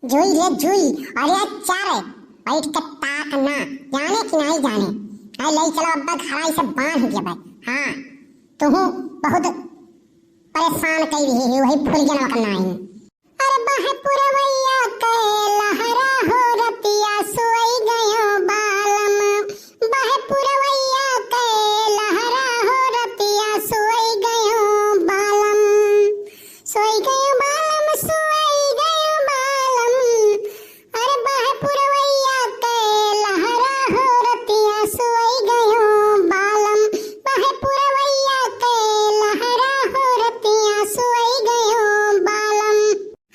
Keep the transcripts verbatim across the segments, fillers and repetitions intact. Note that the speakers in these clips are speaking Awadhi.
जुई रे जुई, अरे चार, बैठ के ताक ना, जाने कि नाहीं जाने। अरे ले चलो अब्बा घरा इसे बांध दिया भाई। हाँ, तुहू बहुत परेशान कइ रही है वही फुलगनवा का नाई। अरे बहे पुरवैया के लहरा हो रतिया सोई गयो बालम, बहे पुरवैया के लहरा हो रतिया सोई गयो बालम, सोई गयो बालम, सोई गयो बालम। अरे बहे पुरवैया के लहरा हो रतिया सोई गयो बालम, बहे पुरवैया के लहरा हो रतिया सोई गयो बालम।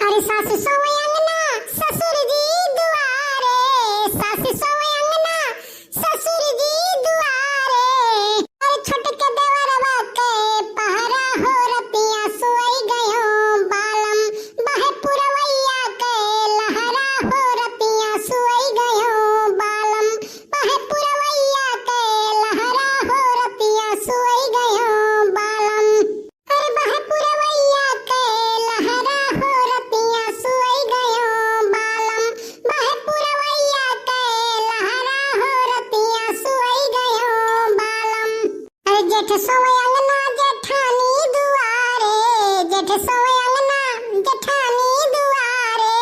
अरे सासु सोए अंगना ससुर जी दुआरे, सासु सोए अंगना ससुर जी दुआरे। अरे छोटके देवरवा के पहरा हो रतिया सोई गयो बालम, बहे पुरवैया के लहरा हो रतिया सोई गयो बालम, बहे पुरवैया के लहरा हो रतिया सोई गयो बालम। अरे बहे पुरवैया के लहरा हो रतिया सोई गयो बालम, बहे पुरवैया के लहरा हो रतिया सोई गयो बालम। अरे जेठ सोए अंगना जेठानी दुआरे, जेठ सोए अंगना जेठानी दुआरे।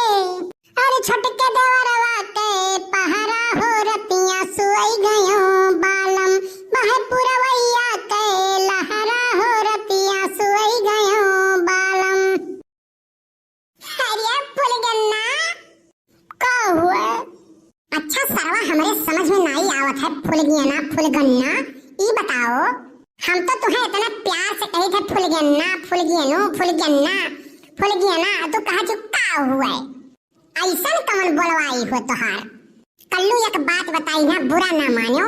अरे छोटके देवरवा के पहरा हो रतिया सोई गयो बालम, बहे पुरवैया के लहरा हो रतिया सोई गयो बालम। अरे फुलगन्ना, का हुआ? अच्छा सरवा, हमरे समझ में नाई आवत है, फुलगियना, फुलगन्ना, ई बताओ, हम तो तुहे इतना प्यार से कही थे फुलगन्ना, फुलगियनो, फुलगन्ना, फुलगियना, तू कहा जो का हुआ है? ऐसन कौन बोलवाई हो तोहार? कल्लू एक बात बताई ना, बुरा ना मानो,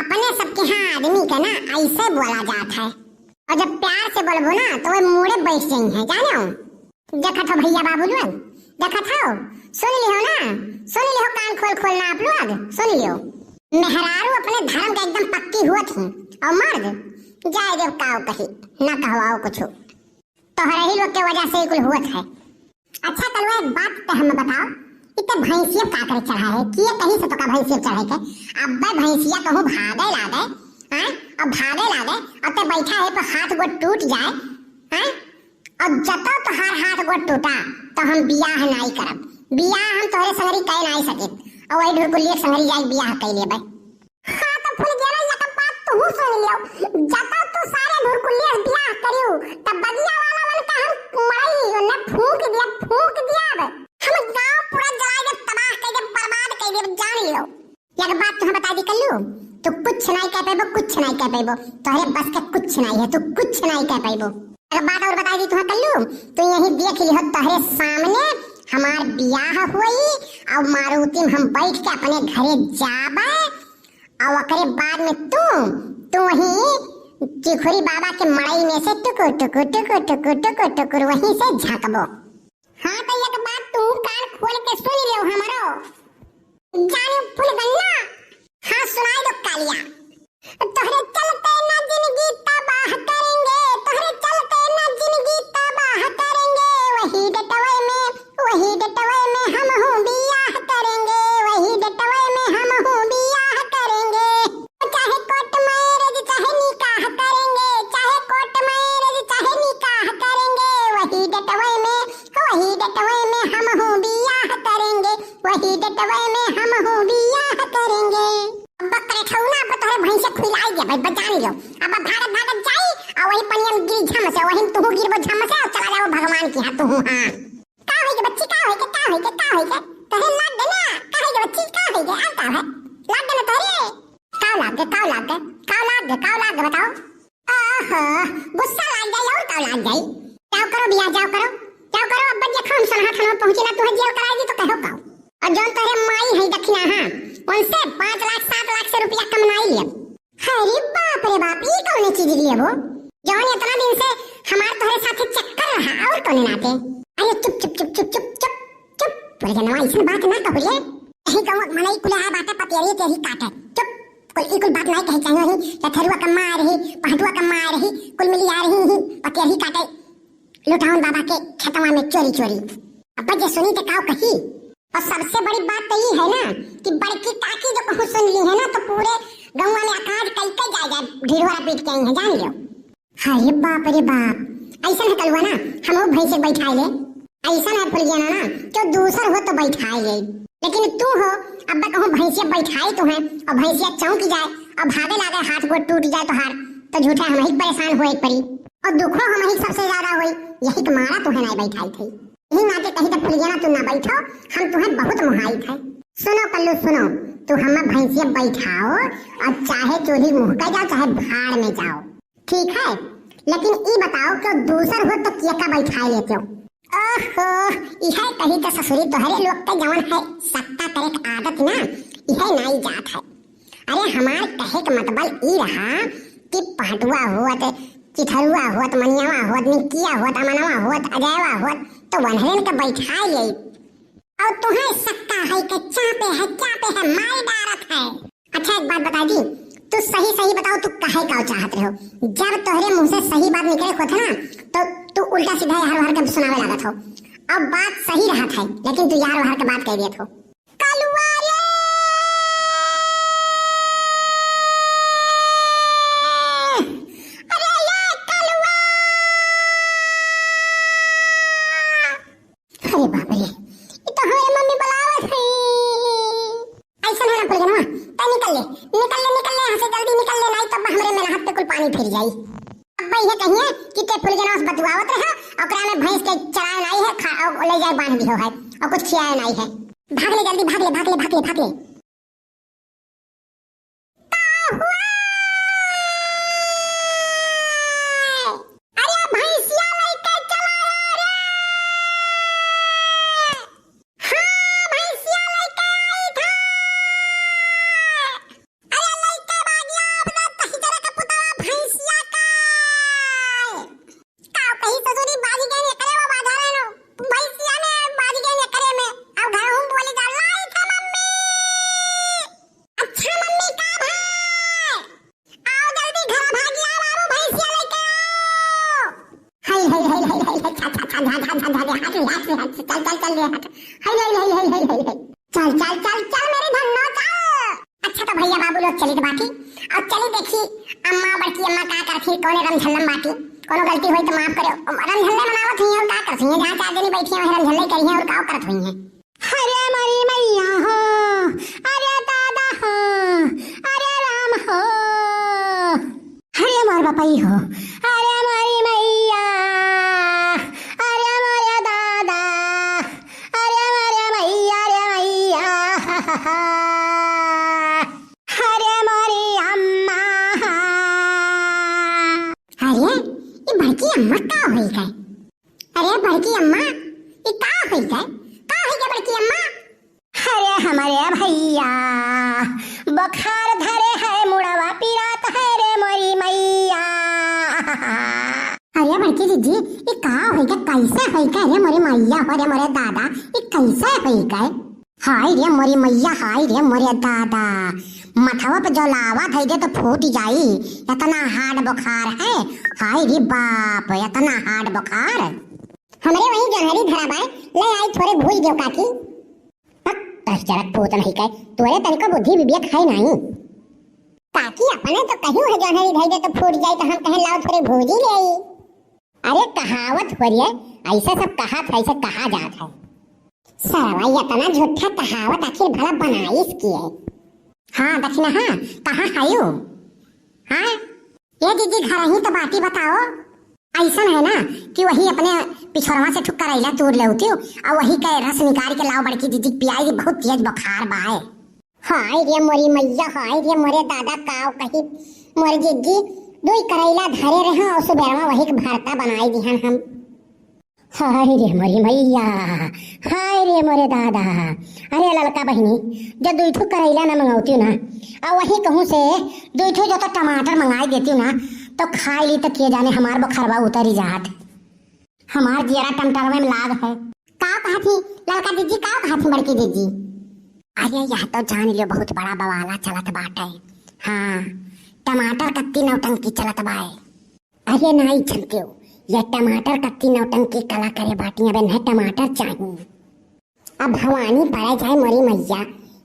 अपने सबके यहाँ आदमी के ना ऐसे बोला जात है, और जब प्यार से बोलबो ना तो वो मुड़े बैठ जाई है, जानो? देखत हो भैया बाबू लोग, देखत हो, सुन लिहो ना, सुन लिहो कान खोल खोल ना आप लोग, सुन लिहो। मेहरारू अपने धर्म के एकदम पक्की हुअत ही, और मर्द जाए देव काव कही, ना कहवाओ कुछ। तोहरे ही लोग के वजह से ही कुल हुअत है। अच्छा कलुआ, एक बात ते हमें बताओ, इते भैंसिया का करे चढ़ा है? किए कहीं से तो का भैंसिया चढ़े के? अब्बे भैंसिया कहूँ भागे लागे, हैं? अब भागे लागे, अब ते बैठा है पर हाथ गोड़ टूट जाए, हैं? और जतो तोहार हाथ गोड़ टूटा, तो हम बियाह नाई करब। बियाह हम तोहरे संगरी कह नाई सकित। और वही ढुरकुलिया के संगरी जाई बियाह कह लेबे। हाँ, तो फुलगेना, एक बात तू सुन लियो। जतो तू सारे ढुरकुलिया से बियाह करियो, तब बगिया वाला वन का हम मरई ने फूंक दिया, फूंक दिया अब। हम गांव पूरा जला के तबाह कर दे, बर्बाद कर दे, जान लियो। एक बात तुहे बता दी कल्लू, तू कुछ नहीं कह पाइबो, कुछ नहीं कह पाइबो, तोहरे बस के कुछ नहीं है, तू कुछ नहीं कह पाइबो। एक बात और बता दी तुहे कल्लू, तू यही देख लिहो, तोहरे सामने हमार बियाह हुई और मारुति में हम बैठ के अपने घरे जाबे, और ओकरे बाद में तू, तू वही चिखुरी बाबा के मड़ई में से टुकुर, टुकुर, टुकुर, टुकुर, टुकुर, टुकुर वहीं से झांकबो। हाँ, तो एक बात तू कान खोल के सुन लियो हमरो। जाने फुलगन्ना। हाँ, सुनाई दो कालिया। तोहरे चलते ना जिंदगी तबाह करेंगे, तोहरे चलते ना जिंदगी तबाह करेंगे। वही डटवे में, वही डटवे में हम हूँ बियाह करेंगे, वही डटवे में हम हूँ बियाह करेंगे। चाहे कोर्ट मैरिज चाहे निकाह करेंगे, चाहे कोर्ट मैरिज चाहे निकाह करेंगे, वही डटवे में, वही डटवे में हम हूँ बियाह करेंगे, वही डटवे में हम हूँ बियाह करेंगे। अब बकरे ठौना, अब तोहरे भैंसे खुलाई गया भाई, बजान लियो। अब भागत भागत जाई, और वही पनिया में गिरी झम से, वही तुहू गिरबो झम से, और चला जाओ भगवान के यहाँ तुहू। हाँ, का होई के बच्ची, का होई के, का होई के, का होई के? तोहरे लाग गए ना, का होई के बच्ची, का होई के? अब का है? लाग गए ना तोहरे? का लाग गए, का लाग गए, का लाग गए, का लाग गए, बताओ। ओहो, गुस्सा लाग जाई और का लाग जाई? जाओ करो बियाह, जाओ करो, जाओ करो। अब देखो हम सोनहा थाना पहुँची ना, तुहे जेल कराई दी तो कहो का? और जौन तोहरे माई है दक्षिणा, हाँ, उनसे पाँच लाख सात लाख से रुपया कम नाई लियब। अरे बाप रे बाप, ई कौन चीज लियब हो? जौन इतना दिन से हमार तोहरे साथे चक्कर रहा, और कौन नाते? अरे चुप, चुप, चुप, चुप, चुप, चुप, चुप। तोरे जनवा ऐसन बात ना कहू रे। यही कहूँ मनई कुले आ बाटे पतियरी तेरी काटे। चुप, कुल ई कुल बात नहीं कहे चाहिए ही। लथरुआ का मार ही, पहटुआ का मार ही, कुल मिली आ रही ही, पतियरी काटे। लुटाउन बाबा के खेतवा में चोरी चोरी। अब जे सुनी तो काव कही? और सबसे बड़ी बात तो ई है ना कि बड़की काकी जो कहूँ सुन ली है ना, तो पूरे गौवा में आकाज कई कई जाए जाए, ढिढोरा पीट के आई है, जान लियो। अरे बाप रे बाप, ऐसन है कलुआ ना, हमहू भैंसे बैठाए ले। ऐसन है फुलगेना ना, केहू दूसर हो तो बैठाए ले, लेकिन तू हो, अब कहूँ भैंसिया बैठाए तू है और भैंसिया चौंक जाए और भागे लागे, हाथ गोड़ टूट जाए तोहार, तो झूठा हमही के परेशान होए के पड़ी और दुखो हमही के सबसे ज्यादा होई। यही के मारा तू है नहीं बैठाई थी। यही नाते कही तो फुलगेना तू ना बैठो, हम तुम्हें बहुत मोहाई थे। सुनो कल्लू सुनो, तू हम भैंसिया बैठाओ और चाहे चूल्ही मुँह कर जाओ, चाहे भाड़ में जाओ, ठीक है, लेकिन ई बताओ कि दूसर हो तो केका बैठाए लेते हो? ओहो, इहे कही तो ससुरी तोहरे लोग के जवन है सत्ता करे के आदत ना, इहे नाई जात है। अरे हमार कहे के मतबल ई रहा कि पहटुआ होत, चिथरुआ होत, मनियावा होत, निकिया होत, अमनवा होत, अजयवा होत, तो वनहरेन के बैठाए ले। और तुम्हें सक्का है कि चापे है, चापे है, मार डारत है। अच्छा एक बात बता दी, तू सही सही बताओ, तू कहे का चाहत रहे हो? जब तोहरे मुंह से सही बात निकले होत ना, तो तू उल्टा सीधा यार वार के सुनावे लागत हो। अब बात सही रहत है, लेकिन तू यार वार के बात कह देत हो। कलुआ रे! अरे ये कलुआ! अरे बाप रे, ये तो हमारे मम्मी बुलावत है। ऐसा ना फुलगेनवा, तै निकल ले, निकल ले, निकल ले यहाँ से, जल्दी निकल ले, नहीं तब हमरे मेलहत पे कुल पानी फिर जाई। अब ये कहिए कि ते फुलगेनवा से बतुआवत रहा, ओकरा में भैंस के चराए नहीं है, खा, और ले जाए बांध दियो है, और कुछ खियाए नहीं है। भाग ले जल्दी, भाग ले, भाग ले, भाग ले, भाग ले। का हुआ? अरे भैंसिया लइके चला आ रे। हाँ, भैंसिया लइके आई था। अरे लइके भागिया अपना तही जरा का पुतवा भैंसिया का। का कही ससुरी बाजी गए एकरे वो बाधा रहनो। भैंसिया में बाजी गए एकरे में। अब घर हूँ बोली जा लाई था मम्मी। अच्छा मम्मी का भाई, आओ जल्दी घर भागी आओ बाबू, भैंसिया लेके आओ। हाय, हाय, हाय, हाय, हाय, हाय, छा, छा, छा, झा, झा, झा, झा, रे, हट, हट, हट, चल, चल, चल, रे, हट। हाय, हाय, हाय, हाय, हाय, हाय, हाय। चल, चल, चल, चल, मेरे धन्नो, चल। अच्छा, तो भैया बाबू लोग चलित बाटी। अब चली देखी, अम्मा, बड़की अम्मा का करथी, कौने रमझल्लम बाटी। कोनो गलती होई तो माफ करो। रमझल्ले मनावत हुई हैं और का करत हुई हैं? जहाँ चार जनी बैठी हैं, वहीं रमझल्ले करी हैं और का करत हुई हैं? अरे मोरी मैया हो, अरे दादा हो, अरे राम हो, अरे मोर बपई हो, अरे मोरी मैया, अरे मोरे दादा, अरे मोरे मैया, अरे मैया, अरे मोरी अम्मा। अरे, ये बड़की अम्मा का होई गए? अरे बड़की अम्मा, ई का होई गए? का होई गए बड़की अम्मा? अरे हमरे भैया, बुखार धरे है, मुड़वा पिरात है रे मोरी मैया। अरे बड़की जीजी, ई का होई गए? कैसे होई गए? अरे मोरी मैया, अरे मोरे दादा, ई कैसे होई गए? हाय रे मोरी मैया, हाय रे मोरे दादा, मथवा पे जो लावा धई दे तो फूट जाई, इतना hard बुखार है। हाय रे बाप, इतना hard बुखार। हमरे वहीं जहरी धरा बाय, ले आई थोरे भूज देव काकी। पक, तस जरक पूत नहीं कहे, तोरे तनिको बुद्धि विवेक है नहीं। काकी अपने तो कहियो है जहरी धई दे तो फूट जाई, तो हम कहे लाओ थोरे भूजी ले आई। अरे कहावत हो रे, ऐसे सब कहा था, ऐसे कहा जात है। सरवा, ये इतना झूठा कहावत आखिर भला बनाइस के है? हाँ, दक्षिणा, हाँ, कहाँ है यू? हाँ? ये जीजी, घर ही तो बाटी बताओ। ऐसन है ना कि वही अपने पिछोरवा से ठुक करैला तूर लेउती और वही के रस निकाल के लाओ बड़की जीजी के पियाई, बहुत तेज बुखार बाए। हाय रे मोरी मैया, हाय रे मोरे दादा, काव कही मोर जीजी, दुई करैला धरे रहे और सुबेरवा वही के भरता बनाई दिहन हम। हाय रे मोरी मैया, हाय रे मोरे दादा। अरे ललका बहिनी, जो दुई ठो करैला ना मंगौती ना, आ वही कहूँ से दुई ठो जो तो टमाटर मंगाई देती ना, तो खाई ली तो के जाने हमार बुखारवा उतरी जात। हमार जियरा टमाटरवे में लाग है। का कहा थी ललका जीजी, का कहा थी बड़की जीजी? अरे यह तो जान लियो बहुत बड़ा बवाला चलत बाटे। हाँ, टमाटर कत्ती नौटंकी चलत बाए। अरे नाई जनते हो, यह टमाटर कत्ती नौटंकी कला करे बाटी, अबे नहीं टमाटर चाहिए। अब भवानी पड़े चाहे मोरी मैया,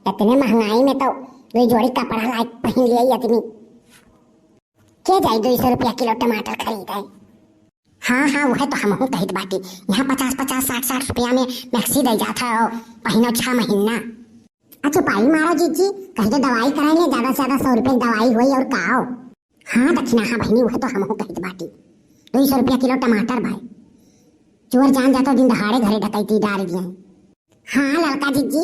इतने महंगाई में तो दुई जोड़ी कपड़ा लाइके पहिन लिया आदमी। के जाई दुई सौ रुपया किलो टमाटर खरीदे? हाँ, हाँ, उहे तो हमहू कहित बाटी। यहाँ पचास पचास, साठ साठ रुपया में मैक्सी दे जात है, पहिनो छह महीना। अच्छा, पाई मारो जीजी, कहीं तो दवाई कराई ले, ज्यादा से ज्यादा सौ रुपया की दवाई होई और का हो। हाँ दखिना, हाँ बहिनी, उहे तो हमहू कहित बाटी। दुई सौ रुपया किलो टमाटर भाई, चोर जान जातो दिन दहाड़े घरे डकैती डार दिए। हाँ ललका जीजी,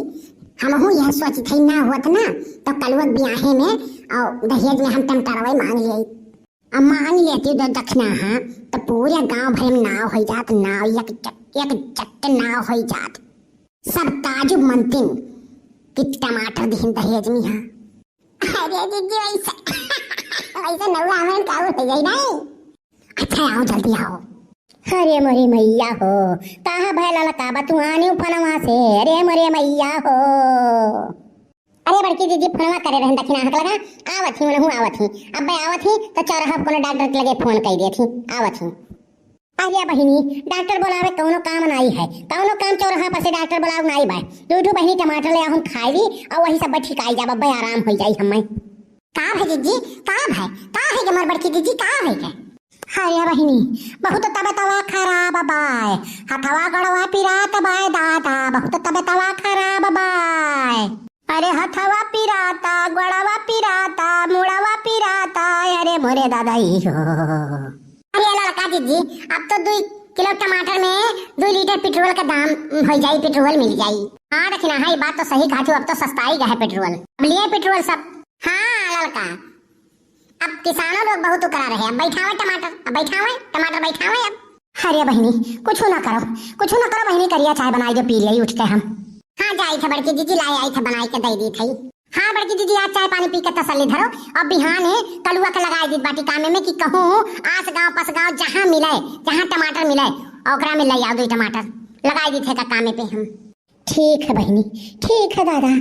हमहू यह सोचित हई ना होत ना, तो कलुआ के बियाहे में और दहेज में हम टमाटरवे मांग लिए। अब मांग लेती तो दखिना, हाँ, तो पूरे गांव भर में नाव हो जात, नाव एक चट, एक चट नाव हो जात। सब ताजुब मनतिन कि टमाटर दिहिन दहेज में, हाँ। अरे जीजी, वैसे, वैसे नौआ हमन का हो जाई नहीं। अच्छा, आओ, जल्दी आओ। अरे मोरी मैया हो, कहाँ भय ललका बा, तू आने फोनवा से? अरे मोरे मैया हो। अरे बड़की जीजी फोनवा करे रहन दखिना हक लगा, आवत ही, उनहू आवत ही। अब्बे आवत ही तो चौराहा कोनो डॉक्टर के लगे फोन कई देत ही, आवत ही। अरे बहिनी, डॉक्टर बोलावे कौनो काम नाई है, कौनो काम चौराहा पर से डॉक्टर बोलावे नाई बा। दू ठो बहिनी टमाटर ले आओ, हम खाई ली और वही सब बैठी खाई जाब, अब्बे आराम हो जाई हमें। का भे जीजी, का भे, का है के मोर बड़की जीजी, का है के? अरे बहिनी, बहुत तबीयतवा खराब बाय, हथवा गड़वा पिरात बाय दादा, बहुत तबीयतवा खराब बाय। अरे हथवा पिराता, गड़वा पिराता, मुड़वा पिराता, अरे मोरे दादा ई हो। अरे ललका जीजी, अब तो दुई किलो टमाटर में दुई लीटर पेट्रोल का दाम हो जाई, पेट्रोल मिल जाई। हाँ दखिना, हाँ, ये बात तो सही कहा तू, अब तो सस्ताई गया है पेट्रोल। अब लिए पेट्रोल सब। हाँ ललका, अब किसानों लोग बहुत उकरा रहे, अब बैठावे टमाटर, अब बैठावे टमाटर, बैठावे अब। अरे बहिनी, कुछ ना करो, कुछ ना करो बहिनी, करिया चाय बनाई दो, पी ले उठ के हम। हाँ, जाई थे बड़की जीजी, लाई आई थे, बनाई के दे दी थे। हाँ बड़की जीजी, आज चाय पानी पी के तसल्ली धरो, अब बिहान है कलुआ के लगाई दी बाटी कामे में कि कहूँ आस गाँव पस गाँव जहाँ मिले, जहाँ टमाटर मिले, ओकरा में ले आओ दो टमाटर, लगाई दी थे का कामे पे हम। ठीक है बहिनी, ठीक है दादा।